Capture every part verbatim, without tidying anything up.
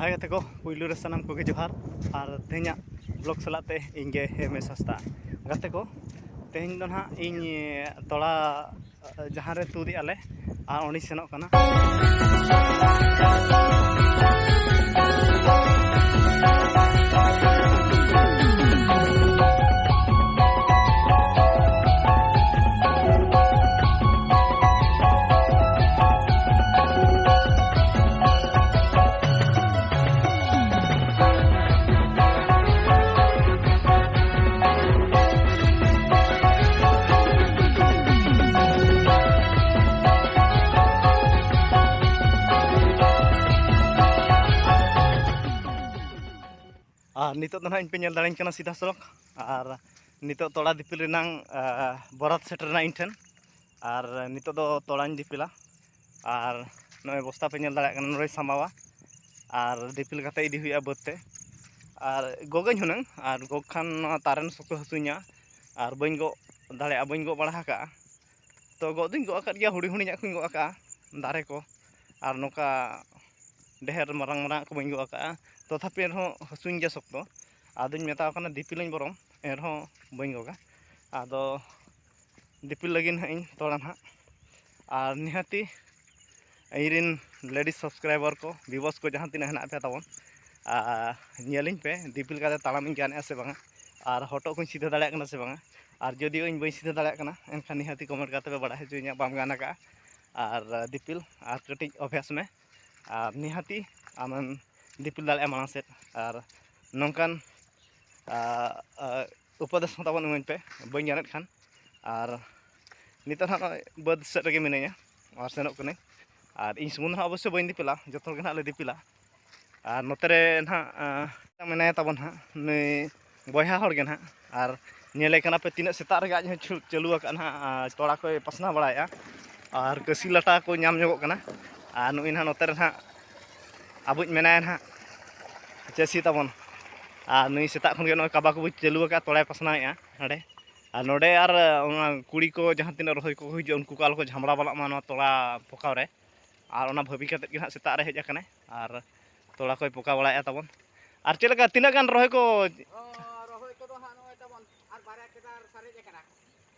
ᱦᱟᱭ ᱜᱟᱛᱮ ᱠᱚ, ᱯᱩᱭᱞᱩ ᱨᱮ ᱥᱟᱱᱟᱢ ᱠᱚᱜᱮ ᱡᱚᱦᱟᱨ᱾ ᱟᱨ ᱛᱮᱦᱮᱧᱟᱜ ᱵᱞᱚᱜ ᱥᱟᱞᱟᱜ ᱛᱮ ᱤᱧ ᱜᱮ ᱮᱢ ᱮᱥ ᱦᱟᱸᱥᱫᱟ᱾ ᱜᱟᱛᱮ ᱠᱚ, ᱛᱮᱦᱮᱧ ᱫᱚ ᱱᱟᱦᱟᱜ ᱤᱧ ᱛᱚᱲᱟ ᱡᱟᱦᱟᱸ ᱨᱮ ᱛᱩᱫ ᱮᱫᱼᱟ ᱞᱮ, ᱟᱨ ᱚᱸᱰᱮᱧ ᱥᱮᱱᱚᱜ ᱠᱟᱱᱟ᱾ ᱟᱨ ᱱᱤᱛᱚᱜ ᱫᱚ ᱱᱟᱦᱟᱜ ᱤᱧ ᱯᱮ ᱧᱮᱞ ᱫᱟᱲᱮᱧ ᱠᱟᱱᱟ ᱥᱤᱫᱷᱟ ᱥᱚᱲᱚᱠ᱾ ᱟᱨ ᱱᱤᱛᱚᱜ ᱛᱚᱲᱟ ᱫᱤᱯᱤᱞ ᱨᱮᱱᱟᱝ, ᱟ, ᱵᱚᱨᱟᱛ ᱥᱮᱴᱮᱨ ᱮᱱᱟ ᱤᱧ ᱴᱷᱮᱱ᱾ ᱟᱨ ᱱᱤᱛᱚᱜ ᱫᱚ ᱛᱚᱲᱟᱧ ᱫᱤᱯᱤᱞᱟ᱾ ᱟᱨ ᱱᱚᱜᱼᱚᱭ ᱵᱚᱥᱛᱟ ᱯᱮ ᱧᱮᱞ ᱫᱟᱲᱮᱭᱟᱜ ᱠᱟᱱᱟ, ᱱᱚᱸᱰᱮᱧ ᱥᱟᱢᱵᱟᱣᱟ᱾ ᱟᱨ ᱫᱤᱯᱤᱞ ᱠᱟᱛᱮ ᱤᱫᱤ ᱦᱩᱭᱩᱜᱼᱟ ᱵᱟᱹᱫᱽ ᱛᱮ᱾ ᱟᱨ ᱜᱚᱜᱟᱹᱧ ᱦᱩᱱᱟᱹᱝ, ᱟᱨ ᱜᱚᱜ ᱠᱷᱟᱱ ᱱᱚᱣᱟ ᱛᱟᱨᱮᱱ ᱥᱚᱠᱛᱚ ᱦᱟᱹᱥᱩᱧᱟ, ᱟᱨ ᱵᱟᱹᱧ ᱜᱚᱜ ᱫᱟᱲᱮᱭᱟᱜᱼᱟ, ᱵᱟᱹᱧ ᱜᱚᱜ ᱵᱟᱲᱟ ᱟᱠᱟᱜᱼᱟ᱾ ᱛᱚ ᱜᱚᱜ ᱫᱩᱧ ᱜᱚᱜ ᱟᱠᱟᱫ ᱜᱮᱭᱟ, ᱦᱩᱰᱤᱧ ᱦᱩᱰᱤᱧᱟᱜ ᱠᱚᱧ ᱜᱚᱜ ᱟᱠᱟᱜᱼᱟ ᱫᱟᱨᱮ ᱠᱚ, ᱟᱨ ᱱᱚᱝᱠᱟ ᱰᱷᱮᱨ ᱢᱟᱨᱟᱝ ᱢᱟᱨᱟᱝᱟᱜ ᱠᱚ ᱵᱟᱹᱧ ᱜᱚᱜ ᱟᱠᱟᱜᱼᱟ᱾ ᱛᱚᱛᱷᱟᱯᱤ ᱮᱱᱨᱮᱦᱚᱸ ᱦᱟᱹᱥᱩᱧ ᱜᱮᱭᱟ ᱥᱚᱠᱛᱚ᱾ ᱟᱫᱚᱧ ᱢᱮᱛᱟᱣ ᱠᱟᱱᱟ ᱫᱤᱯᱤᱞᱟᱹᱧ ᱵᱚᱨᱚᱝ, ᱮᱱᱨᱮᱦᱚᱸ ᱵᱟᱹᱧ ᱜᱚᱜᱟ᱾ ᱟᱫᱚ ᱫᱤᱯᱤᱞ ᱞᱟᱹᱜᱤᱫ ᱱᱟᱦᱟᱜ ᱤᱧ ᱛᱚᱲᱟ ᱱᱟᱦᱟᱜ᱾ ᱟᱨ ᱱᱤᱦᱟᱹᱛᱤ ᱤᱧᱨᱮᱱ ladies subscriber ᱠᱚ, viewers ᱠᱚ ᱡᱟᱦᱟᱸ ᱛᱤᱱᱟᱹᱜ ᱦᱮᱱᱟᱜ ᱯᱮ ᱛᱟᱵᱚᱱ, ᱟᱨ ᱧᱮᱞᱤᱧ ᱯᱮ ᱫᱤᱯᱤᱞ ᱠᱟᱛᱮ ᱛᱟᱲᱟᱢᱤᱧ ᱜᱟᱱᱮᱫᱼᱟ ᱥᱮ ᱵᱟᱝᱟ, ᱟᱨ ᱦᱚᱴᱚᱜ ᱠᱚᱧ ᱥᱤᱫᱷᱟᱹ ᱫᱟᱲᱮᱭᱟᱜ ᱠᱟᱱᱟ ᱥᱮ ᱵᱟᱝᱟ᱾ ᱟᱨ ᱡᱩᱫᱤ ᱤᱧ ᱵᱟᱹᱧ ᱥᱤᱫᱷᱟᱹ ᱫᱟᱲᱮᱭᱟᱜ ᱠᱟᱱᱟ, ᱮᱱᱠᱷᱟᱱ ᱱᱤᱦᱟᱹᱛᱤ comment ᱠᱟᱛᱮ ᱯᱮ ᱵᱟᱲᱟᱭ ᱦᱚᱪᱚᱧᱟ ᱵᱟᱢ ᱜᱟᱱ ᱟᱠᱟᱜᱼᱟ᱾ ᱟᱨ ᱫᱤᱯᱤᱞ ᱟᱨ ᱠᱟᱹᱴᱤᱡ ᱚᱵᱷᱭᱟᱥ ᱢᱮ, ᱟᱨ ᱱᱤᱦᱟᱹᱛᱤ ᱟᱢᱮᱢ ᱫᱤᱯᱤᱞ ᱫᱟᱲᱮᱭᱟᱜᱼᱟ ᱢᱟᱲᱟᱝ ᱥᱮᱫ᱾ ᱟᱨ ᱱᱚᱝᱠᱟᱱ, ᱟ, ᱟ, ᱩᱯᱚᱫᱮᱥ ᱦᱚᱸ ᱛᱟᱵᱚᱱ ᱤᱢᱟᱹᱧ ᱯᱮ, ᱵᱟᱹᱧ ᱜᱟᱱᱮᱫ ᱠᱷᱟᱱ᱾ ᱟᱨ ᱱᱤᱛᱚᱜ ᱱᱟᱦᱟᱜ ᱱᱚᱜᱼᱚᱭ ᱵᱟᱹᱫᱽ ᱥᱮᱫ ᱨᱮᱜᱮ ᱢᱤᱱᱟᱹᱧᱟ ᱟᱨ ᱥᱮᱱᱚᱜ ᱠᱟᱹᱱᱟᱹᱧ᱾ ᱟᱨ ᱤᱧ ᱥᱩᱢᱩᱝ ᱫᱚ ᱱᱟᱦᱟᱜ ᱚᱵᱚᱥᱥᱳᱭ ᱵᱟᱹᱧ ᱫᱤᱯᱤᱞᱟ, ᱡᱚᱛᱚ ᱦᱚᱲ ᱜᱮ ᱱᱟᱦᱟᱜ ᱞᱮ ᱫᱤᱯᱤᱞᱟ᱾ ᱟᱨ ᱱᱚᱛᱮ ᱨᱮ ᱱᱟᱦᱟᱜ, ᱟᱸ, ᱢᱮᱱᱟᱭᱟ ᱛᱟᱵᱚᱱ ᱱᱟᱦᱟᱜ ᱱᱩᱭ ᱵᱚᱭᱦᱟ ᱦᱚᱲ ᱜᱮ ᱱᱟᱦᱟᱜ᱾ ᱟᱨ ᱧᱮᱞᱮ ᱠᱟᱱᱟ ᱯᱮ ᱛᱤᱱᱟᱹᱜ ᱥᱮᱛᱟᱜ ᱨᱮᱜᱮ ᱟᱡ ᱦᱚᱸ ᱪᱷᱩ-, ᱪᱟᱹᱞᱩ ᱟᱠᱟᱫ ᱱᱟᱦᱟᱜ, ᱟᱸ, ᱛᱚᱲᱟ ᱠᱚᱭ ᱯᱟᱥᱱᱟᱣ ᱵᱟᱲᱟᱭᱮᱫᱼᱟ᱾ ᱟᱨ ᱠᱟᱹᱥᱤ ᱞᱟᱴᱟ ᱠᱚ ᱧᱟᱢ ᱧᱚᱜᱚᱜ ᱠᱟᱱᱟ᱾ ᱟᱨ ᱱᱩᱭ ᱱᱟᱦᱟᱜ ᱱᱚᱛᱮ ᱨᱮ ᱱᱟᱦᱟᱜ ᱟᱵᱚᱭᱤᱡ ᱢᱮᱱᱟᱭᱟ ᱱᱟᱦᱟᱜ ᱪᱟᱹᱥᱤ ᱛᱟᱵᱚᱱ᱾ ᱟᱨ ᱱᱩᱭ ᱥᱮᱛᱟᱜ ᱠᱷᱚᱱ ᱜᱮ ᱱᱚᱜᱼᱚᱭ ᱠᱟᱵᱟ ᱠᱚᱵᱚ ᱪᱟᱹᱞᱩ ᱟᱠᱟᱫᱼᱟ, ᱛᱚᱲᱟᱭ ᱯᱟᱥᱱᱟᱣᱮᱫᱼᱟ ᱱᱚᱰᱮ᱾ ᱟᱨ ᱱᱚᱰᱮ ᱟᱨ ᱚᱱᱟ ᱠᱩᱲᱤ ᱠᱚ ᱡᱟᱦᱟᱸ ᱛᱤᱱᱟᱹᱜ ᱨᱚᱦᱚᱭ ᱠᱚᱠᱚ ᱦᱤᱡᱩᱜᱼᱟ, ᱩᱱᱠᱩ ᱠᱚ ᱟᱞᱚ ᱠᱚ ᱡᱷᱟᱢᱲᱟ ᱵᱟᱞᱟᱜ ᱢᱟ ᱱᱚᱣᱟ ᱛᱚᱲᱟ ᱯᱚᱠᱟᱣ ᱨᱮ᱾ ᱟᱨ ᱚᱱᱟ ᱵᱷᱟᱹᱵᱤ ᱠᱟᱛᱮᱫ ᱜᱮ ᱱᱟᱦᱟᱜ ᱥᱮᱛᱟᱜ ᱨᱮ ᱦᱮᱡ ᱟᱠᱟᱱᱟᱭ᱾ ᱟᱨ ᱛᱚᱲᱟ ᱠᱚᱭ ᱯᱚᱠᱟ ᱵᱟᱲᱟᱭᱮᱫᱼᱟ ᱛᱟᱵᱚᱱ᱾ ᱟᱨ ᱪᱮᱫ ᱞᱮᱠᱟ, ᱛᱤᱱᱟᱹᱜ ᱜᱟᱱ ᱨᱚᱦᱚᱭ ᱠᱚ? ᱚ, ᱨᱚᱦᱚᱭ ᱠᱚᱫᱚ ᱦᱟᱸᱜ ᱱᱚᱜᱼᱚᱭ ᱛᱟᱵᱚᱱ ᱟᱨ ᱵᱟᱨᱭᱟ ᱠᱮᱫᱟᱨ ᱥᱟᱨᱮᱡ ᱟᱠᱟᱱᱟ,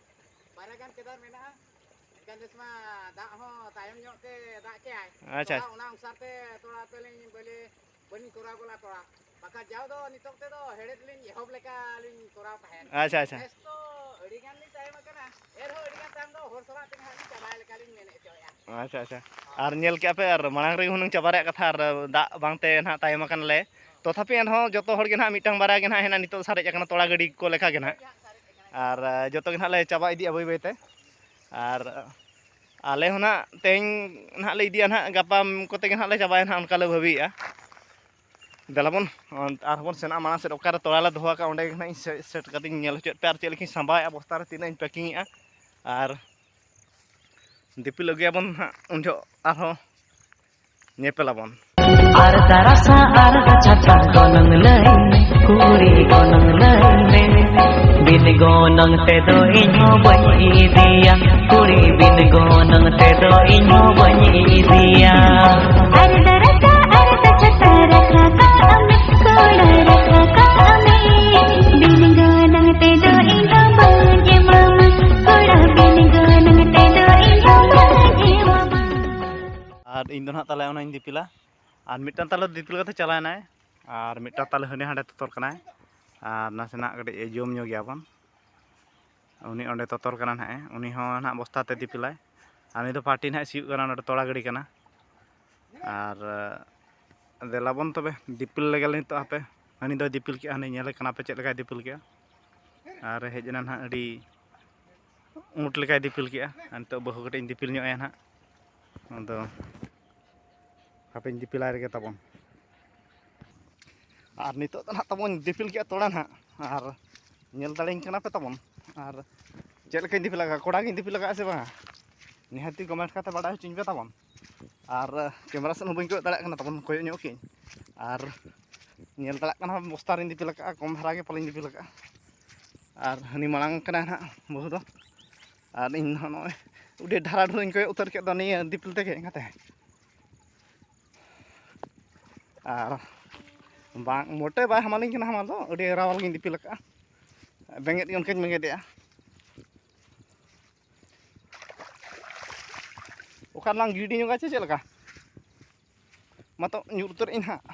ᱵᱟᱨᱭᱟ ᱜᱟᱱ ᱠᱮᱫᱟᱨ ᱢᱮᱱᱟᱜᱼᱟ᱾ ᱮᱱᱠᱷᱟᱱ ᱱᱮᱥ ᱢᱟ ᱫᱟᱜ ᱦᱚᱸ ᱛᱟᱭᱚᱢ ᱧᱚᱜ ᱛᱮ ᱫᱟᱜ ᱠᱮᱜᱼᱟᱭ᱾ ᱟᱪᱪᱷᱟ, ᱛᱷᱚᱲᱟ ᱟᱪᱪᱷᱟ᱾ ᱚᱱᱟ ᱚᱱᱩᱥᱟᱨ ᱛᱮ ᱛᱷᱚᱲᱟ ᱛᱮᱞᱤᱧ ᱵᱟᱹᱞᱤ-, ᱵᱟᱹᱞᱤᱧ ᱠᱚᱨᱟᱣ ᱜᱚᱫᱟ ᱛᱷᱚᱲᱟ᱾ ᱵᱟᱠᱷᱟᱱ ᱡᱟᱣ ᱫᱚ ᱱᱤᱛᱚᱜ ᱛᱮᱫᱚ ᱦᱮᱲᱦᱮᱫ ᱞᱤᱧ ᱮᱦᱚᱵ ᱞᱮᱠᱟ ᱞᱤᱧ ᱠᱚᱨᱟᱣ ᱛᱟᱦᱮᱸᱫ᱾ ᱟᱪᱪᱷᱟ, ᱟᱪᱪᱷᱟ᱾ ᱱᱮᱥ ᱫᱚ ᱟᱹᱰᱤ ᱜᱟᱱ ᱞᱤᱧ ᱛᱟᱭᱚᱢ ᱟᱠᱟᱱᱟ, ᱮᱱ ᱨᱮᱦᱚᱸ ᱟᱹᱰᱤ ᱜᱟᱱ ᱛᱟᱭᱚᱢ ᱫᱚ ᱦᱚᱲ ᱥᱟᱞᱟᱜ ᱛᱮᱜᱮ ᱦᱟᱸᱜ ᱞᱤᱧ ᱪᱟᱵᱟᱭ ᱞᱮᱠᱟ ᱞᱤᱧ ᱢᱮᱱ ᱦᱚᱪᱚᱭᱮᱫᱼᱟ᱾ ᱟᱪᱪᱷᱟ, ᱟᱪᱪᱷᱟ᱾ ᱟᱨ ᱧᱮᱞ ᱠᱮᱜᱼᱟ ᱯᱮ, ᱟᱨ ᱢᱟᱲᱟᱝ ᱨᱮᱜᱮ ᱦᱩᱱᱟᱹᱝ ᱪᱟᱵᱟ ᱨᱮᱭᱟᱜ ᱠᱟᱛᱷᱟ, ᱟᱨ ᱫᱟᱜ ᱵᱟᱝᱛᱮ ᱱᱟᱦᱟᱜ ᱛᱟᱭᱚᱢ ᱟᱠᱟᱱᱟᱞᱮ᱾ ᱛᱚᱛᱷᱟᱯᱤ ᱮᱱᱦᱚᱸ ᱡᱚᱛᱚ ᱦᱚᱲ ᱜᱮ ᱱᱟᱦᱟᱜ ᱢᱤᱫᱴᱟᱝ ᱵᱟᱨᱭᱟ ᱜᱮ ᱱᱟᱦᱟᱜ ᱦᱮᱱᱟᱜ ᱱᱤᱛᱚᱜ ᱥᱟᱨᱮᱡ ᱟᱠᱟᱱᱟ ᱛᱚᱲᱟ ᱜᱟᱹᱰᱤ ᱠᱚ ᱞᱮᱠᱟ ᱜᱮ ᱱᱟᱦᱟᱜ᱾ ᱟᱨ, ᱟ, ᱡᱚᱛᱚ ᱜᱮ ᱱᱟᱦᱟᱜ ᱞᱮ ᱪᱟᱵᱟ ᱤᱫᱤᱜᱼᱟ ᱵᱟᱹᱭ ᱵᱟᱹᱭᱛᱮ᱾ ᱟᱨ ᱟᱞᱮ ᱦᱚᱸ ᱱᱟᱦᱟᱜ ᱛᱮᱦᱮᱧ ᱱᱟᱦᱟᱜ ᱞᱮ ᱤᱫᱤᱭᱟ ᱱᱟᱦᱟᱜ, ᱜᱟᱯᱟ ᱠᱚᱛᱮ ᱜᱮ ᱱᱟᱦᱟᱜ ᱞᱮ ᱪᱟᱵᱟᱭᱟ ᱱᱟᱦᱟᱜ, ᱚᱱᱠᱟ ᱞᱮ ᱵᱷᱟᱹᱵᱤᱭᱮᱫᱼᱟ᱾ ᱫᱮᱞᱟ ᱵᱚᱱ, ᱟᱨᱦᱚᱸ ᱵᱚᱱ ᱥᱮᱱᱚᱜᱼᱟ ᱢᱟᱲᱟᱝ ᱥᱮᱫ, ᱚᱠᱟᱨᱮ ᱛᱚᱲᱟ ᱞᱮ ᱫᱚᱦᱚ ᱟᱠᱟᱫᱼᱟ, ᱚᱸᱰᱮ ᱜᱮ ᱱᱟᱦᱟᱜ ᱤᱧ ᱥᱮ-, ᱥᱮᱴ ᱠᱟᱛᱮᱧ ᱧᱮᱞ ᱦᱚᱪᱚᱭᱮᱫ ᱯᱮᱭᱟ ᱟᱨ ᱪᱮᱫ ᱞᱮᱠᱟᱧ ᱥᱟᱢᱵᱟᱣᱮᱫᱼᱟ, ᱵᱚᱥᱛᱟ ᱨᱮ ᱛᱤᱱᱟᱹᱜ ᱤᱧ ᱯᱮᱠᱤᱝ ᱮᱫᱼᱟ᱾ ᱟᱨ ᱫᱤᱯᱤᱞ ᱟᱹᱜᱩᱭᱟᱵᱚᱱ ᱱᱟᱦᱟᱜ, ᱩᱱ ᱡᱚᱦᱚᱜ ᱟᱨᱦᱚᱸ ᱧᱮᱯᱮᱞᱟᱵᱚᱱ᱾ ᱟᱨ ᱫᱟᱨᱟᱥᱟ ᱟᱨ ᱪᱷᱟᱛᱟ ᱜᱚᱱᱚᱝ ᱞᱟᱹᱭ ᱢᱮ, ᱠᱩᱲᱤ ᱜᱚᱱᱚᱝ ᱞᱟᱹᱭ ᱢᱮ᱾ ᱵᱤᱱ ᱜᱚᱱᱚᱝ ᱛᱮᱫᱚ ᱤᱧ ᱦᱚᱸ ᱵᱟᱹᱧ ᱤᱫᱤᱭᱟ, ᱠᱩᱲᱤ ᱵᱤᱱ ᱜᱚᱱᱚᱝ ᱛᱮᱫᱚ ᱤᱧ ᱦᱚᱸ ᱵᱟᱹᱧ ᱤᱫᱤᱭᱟ᱾ ᱟᱨ ᱫᱟᱨᱟᱥᱟ ᱟᱨ ᱪᱷᱟᱛᱟ ᱨᱟᱠᱷᱟ ᱠᱟᱜ ᱢᱮ, ᱠᱚᱲᱟ ᱨᱟᱠᱷᱟ ᱠᱟᱜ ᱢᱮ᱾ ᱵᱤᱱ ᱜᱚᱱᱚᱝ ᱛᱮᱫᱚ ᱤᱧ ᱦᱚᱸ ᱵᱟᱹᱧ ᱮᱢᱟᱢᱟ, ᱠᱚᱲᱟ ᱵᱤᱱ ᱜᱚᱱᱚᱝ ᱛᱮᱫᱚ ᱤᱧ ᱦᱚᱸ ᱵᱟᱹᱧ ᱮᱢᱟᱢᱟ᱾ ᱟᱨ ᱤᱧ ᱫᱚ ᱱᱟᱦᱟᱜ ᱛᱟᱦᱞᱮ ᱚᱱᱟᱧ ᱫᱤᱯᱤᱞᱟ᱾ ᱟᱨ ᱢᱤᱫᱴᱟᱝ ᱛᱟᱞᱮ ᱫᱤᱯᱤᱞ ᱠᱟᱛᱮ ᱪᱟᱞᱟᱣᱮᱱᱟᱭ, ᱟᱨ ᱢᱤᱫᱴᱟᱝ ᱛᱟᱞᱮ ᱦᱟᱸᱰᱮ ᱦᱟᱸᱰᱮ ᱛᱚᱛᱚᱨ ᱠᱟᱱᱟᱭ, ᱟᱨ ᱱᱟᱥᱮᱱᱟᱜ ᱠᱟᱹᱴᱤᱡ ᱮ ᱡᱚᱢ ᱧᱚᱜ ᱜᱮᱭᱟ ᱵᱚᱱ᱾ ᱩᱱᱤ ᱚᱸᱰᱮ ᱛᱚᱛᱚᱨ ᱠᱟᱱᱟ ᱱᱟᱦᱟᱜ, ᱩᱱᱤ ᱦᱚᱸ ᱱᱟᱦᱟᱜ ᱵᱚᱥᱛᱟ ᱛᱮ ᱫᱤᱯᱤᱞᱟᱭ, ᱟᱨ ᱩᱱᱤ ᱫᱚ ᱯᱟᱨᱴᱤ ᱱᱟᱦᱟᱜ ᱥᱤᱭᱳᱜ ᱠᱟᱱᱟ, ᱱᱚᱰᱮ ᱛᱚᱲᱟ ᱜᱟᱹᱰᱤ ᱠᱟᱱᱟ᱾ ᱟᱨ ᱫᱮᱞᱟ ᱵᱚᱱ ᱛᱚᱵᱮ ᱫᱤᱯᱤᱞ ᱞᱮᱜᱮ ᱱᱤᱛᱚᱜ, ᱦᱟᱯᱮ ᱦᱟᱹᱱᱤ ᱫᱚᱭ ᱫᱤᱯᱤᱞ ᱠᱮᱜᱼᱟ, ᱦᱟᱹᱱᱤ ᱧᱮᱞᱮ ᱠᱟᱱᱟ ᱯᱮ ᱪᱮᱫ ᱞᱮᱠᱟᱭ ᱫᱤᱯᱤᱞ ᱠᱮᱜᱼᱟ᱾ ᱟᱨ ᱦᱮᱡ ᱮᱱᱟ ᱱᱟᱦᱟᱜ ᱟᱹᱰᱤ ᱩᱸᱴ ᱞᱮᱠᱟᱭ ᱫᱤᱯᱤᱞ ᱠᱮᱜᱼᱟ᱾ ᱟᱨ ᱱᱤᱛᱚᱜ ᱵᱟᱹᱦᱩ ᱠᱟᱹᱴᱤᱡ ᱤᱧ ᱫᱤᱯᱤᱞ ᱧᱚᱜ ᱟᱭᱟ ᱱᱟᱦᱟᱜ᱾ ᱟᱫᱚ ᱦᱟᱯᱮᱧ ᱫᱤᱯᱤᱞᱟᱭ ᱨᱮᱜᱮ ᱛᱟᱵᱚᱱ᱾ ᱟᱨ ᱱᱤᱛᱚᱜ ᱫᱚ ᱱᱟᱦᱟᱜ ᱛᱟᱵᱚᱱ ᱫᱤᱯᱤᱞ ᱠᱮᱜᱼᱟ ᱛᱚᱲᱟ ᱱᱟᱦᱟᱜ, ᱟᱨ ᱧᱮᱞ ᱫᱟᱲᱮᱧ ᱠᱟᱱᱟ ᱯᱮ ᱛᱟᱵᱚᱱ᱾ ᱟᱨ ᱪᱮᱫ ᱞᱮᱠᱟᱧ ᱫᱤᱯᱤᱞ ᱟᱠᱟᱫᱼᱟ, ᱠᱚᱲᱟ ᱜᱤᱧ ᱫᱤᱯᱤᱞ ᱟᱠᱟᱫᱼᱟ ᱥᱮ ᱵᱟᱝᱟ? ᱱᱤᱦᱟᱹᱛᱤ ᱠᱚᱢᱮᱱᱴ ᱠᱟᱛᱮ ᱵᱟᱰᱟᱭ ᱦᱚᱪᱚᱧ ᱯᱮ ᱛᱟᱵᱚᱱ᱾ ᱟᱨ ᱠᱮᱢᱮᱨᱟ ᱥᱮᱫ ᱦᱚᱸ ᱵᱟᱹᱧ ᱠᱚᱭᱚᱜ ᱫᱟᱲᱮᱭᱟᱜ ᱠᱟᱱᱟ ᱛᱟᱵᱚᱱ, ᱠᱚᱭᱚᱜ ᱧᱚᱜ ᱠᱤᱧ᱾ ᱟᱨ ᱧᱮᱞ ᱫᱟᱲᱮᱭᱟᱜ ᱠᱟᱱᱟ ᱵᱚᱥᱛᱟ ᱨᱤᱧ ᱫᱤᱯᱤᱞ ᱟᱠᱟᱫᱼᱟ, ᱠᱚᱢ ᱫᱷᱟᱨᱟ ᱜᱮ ᱯᱟᱞᱮᱧ ᱫᱤᱯᱤᱞ ᱟᱠᱟᱫᱼᱟ᱾ ᱟᱨ ᱦᱟᱹᱱᱤ ᱢᱟᱲᱟᱝ ᱠᱟᱱᱟᱭ ᱱᱟᱦᱟᱜ ᱵᱟᱹᱦᱩ ᱫᱚ᱾ ᱟᱨ ᱤᱧ ᱦᱚᱸ ᱱᱚᱜᱼᱚᱭ ᱟᱹᱰᱤ ᱰᱷᱟᱨᱟ ᱰᱷᱩᱨᱟᱹᱧ ᱠᱚᱭᱚᱜ ᱩᱛᱟᱹᱨ ᱠᱮᱫ ᱫᱚ ᱱᱤᱭᱟᱹ ᱫᱤᱯᱤᱞ ᱛᱮᱜᱮ ᱮᱸᱜᱟᱛᱮ᱾ ᱟᱨ ᱵᱟᱝ, ᱢᱚᱴᱮ ᱵᱟᱭ ᱦᱟᱢᱟᱞᱤᱧ ᱠᱟᱱᱟ, ᱦᱟᱢᱟᱞ ᱫᱚ ᱟᱹᱰᱤ ᱨᱟᱣᱟᱞ ᱜᱤᱧ ᱫᱤᱯᱤᱞ ᱟᱠᱟᱫᱼᱟ᱾ ᱵᱮᱸᱜᱮᱫ ᱜᱮ ᱚᱱᱠᱟᱧ ᱵᱮᱸᱜᱮᱫᱮᱜᱼᱟ᱾ ᱚᱠᱟ ᱨᱮᱞᱟᱝ ᱜᱤᱰᱤ ᱧᱚᱜᱟ ᱪᱮ ᱪᱮᱫ ᱞᱮᱠᱟ? ᱢᱟᱛᱚ ᱧᱩᱨ ᱩᱛᱟᱹᱨ ᱤᱧ ᱦᱟᱸᱜ᱾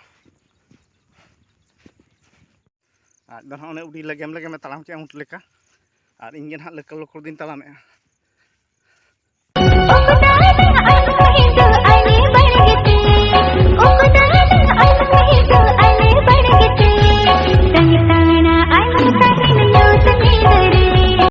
ᱟᱡ ᱫᱚ ᱱᱟᱦᱟᱜ ᱚᱱᱮ ᱩᱰᱤ ᱞᱮᱜᱮᱢ ᱞᱮᱜᱮᱢᱮ ᱛᱟᱲᱟᱢ ᱠᱮᱜᱼᱟ ᱩᱸᱴ ᱞᱮᱠᱟ, ᱟᱨ ᱤᱧ ᱜᱮ ᱱᱟᱦᱟᱜ ᱞᱟᱹᱠᱲ ᱞᱚᱠᱲ ᱫᱚᱧ ᱛᱟᱲᱟᱢᱮᱜᱼᱟ᱾